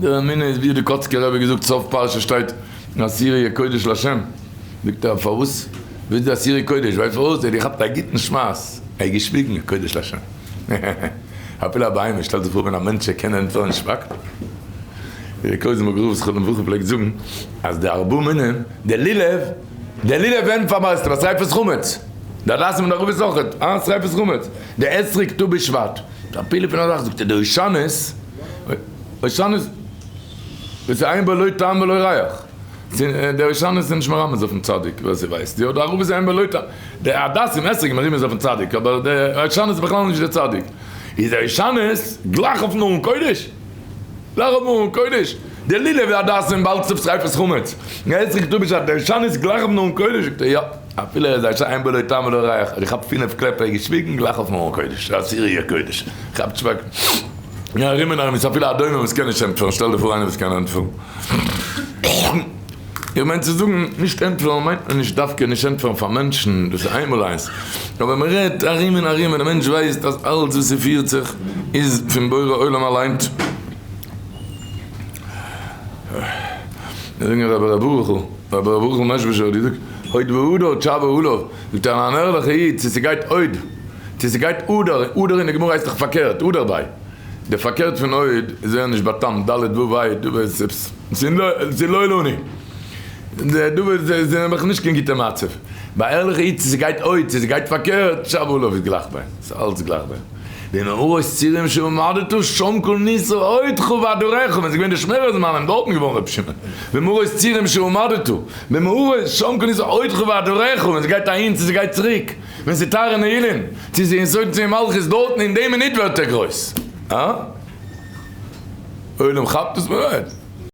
די אמונה איז ווי די קאצקער רבי געזאגט סוף פרשה שטייט עשירי יהיה קודש לה', זאגט ער פארוואס וואס איז די עשירי קודש ווייסט פארוואס ער האט געכאפט א גוטן שמייס ער האט געשפיגן קודש לה' אפילו א בהמה שטעלט זיך פאר ווען א מענטש ער קען ענטפערן שפאקט ווי די קלויזענבורגער רב זכרונו לברכה פלעגט זאגן אז די ארבעה מינים די לולב די לולב ווען פארמייסטו ביי שריפת חמץ די הדסים און ערבות אויכעט אה שריפת חמץ די אתרוג טו בשבט אפילו פון א זאך זאגט ער די הושענות הושענות וואס איז אין בו לא טעם ולא ריח די הושענות איז נישט מרמז אויפן צדיק ווער ס'ווייסט יא די ערבות איז אין בו לא טעם די הדסים אתרוג איז מרומז אויפן צדיק אבער די הושענות איז בכלל נישט די צדיק איז די הושענות גלייך אויפן ארון קודש גלייך אויפן ארון קודש די לולב די הדסים באלד צו שריפת חמץ די אתרוג טו בשבט די הושענות גלייך אויפן ארון קודש זאגט ער יא. אפילו ער איז א שאין בו לא טעם ולא ריח, ער כאפט פינף קלעפ ער איז געשוויגן גלייך אויפן ארון קודש, עשירי הקודש, כאפט שוואק, און ארום און ארום איז אפילו א דומם וואס קען נישט ענטפערן, שטעל דיר פאר איינער וואס קען ענטפערן. איך מיין צו זאגן, נישט ענטפערן מיינט מען נישט דווקא נישט ענטפערן פאר מענטשן, דאס איז איינמאל איינס, אבער מען רעדט ארום און ארום און א מענטש ווייסט אז אלץ וואס ס'פירט זיך איז פון בורא עולם אליינס. זאגן רבי ר' ברוכ'ל, רבי ר' ברוכ'ל מעזשביזשער האט געזאגט, הוד והדר תשוה עליו, זאגט ער אן ערליכע איד צו ס'גייט הוד, צו ס'גייט הדר, הדר אין די גמרא הייסט דאך פארקערט, הדר ביי, די פארקערט פון הוד איז זייער נישט באטאמט, ד' ו' ה', דא ווערט עפעס, ס'איז לא לנו, דא ווערט ס'איז נעבעך נישט קיין גוטע מצב, ביי ערליכע איד צו ס'גייט הוד צו ס'גייט פארקערט, תשוה עליו איז גלייך ביי אים, ס'איז אלץ גלייך ביי אים. במאורות צירים שעמדת שם כל ניסו עודך והדרך, ווען ס'איז געווען די שווערע זמנים דארטן געווארן רבי שמעון, במאורות צירים שעמדת, במאורות שם כל ניסו עודך והדרך, ווען ס'גייט אהין צו ס'גייט צוריק, ווען ס'איז תרעין נעילין, צו ס'איז אין סוד צו אין מלכות, דארטן אין די מינוט ווערט ער גרויס. אה? עולם כאפט וואס מ'רעדט?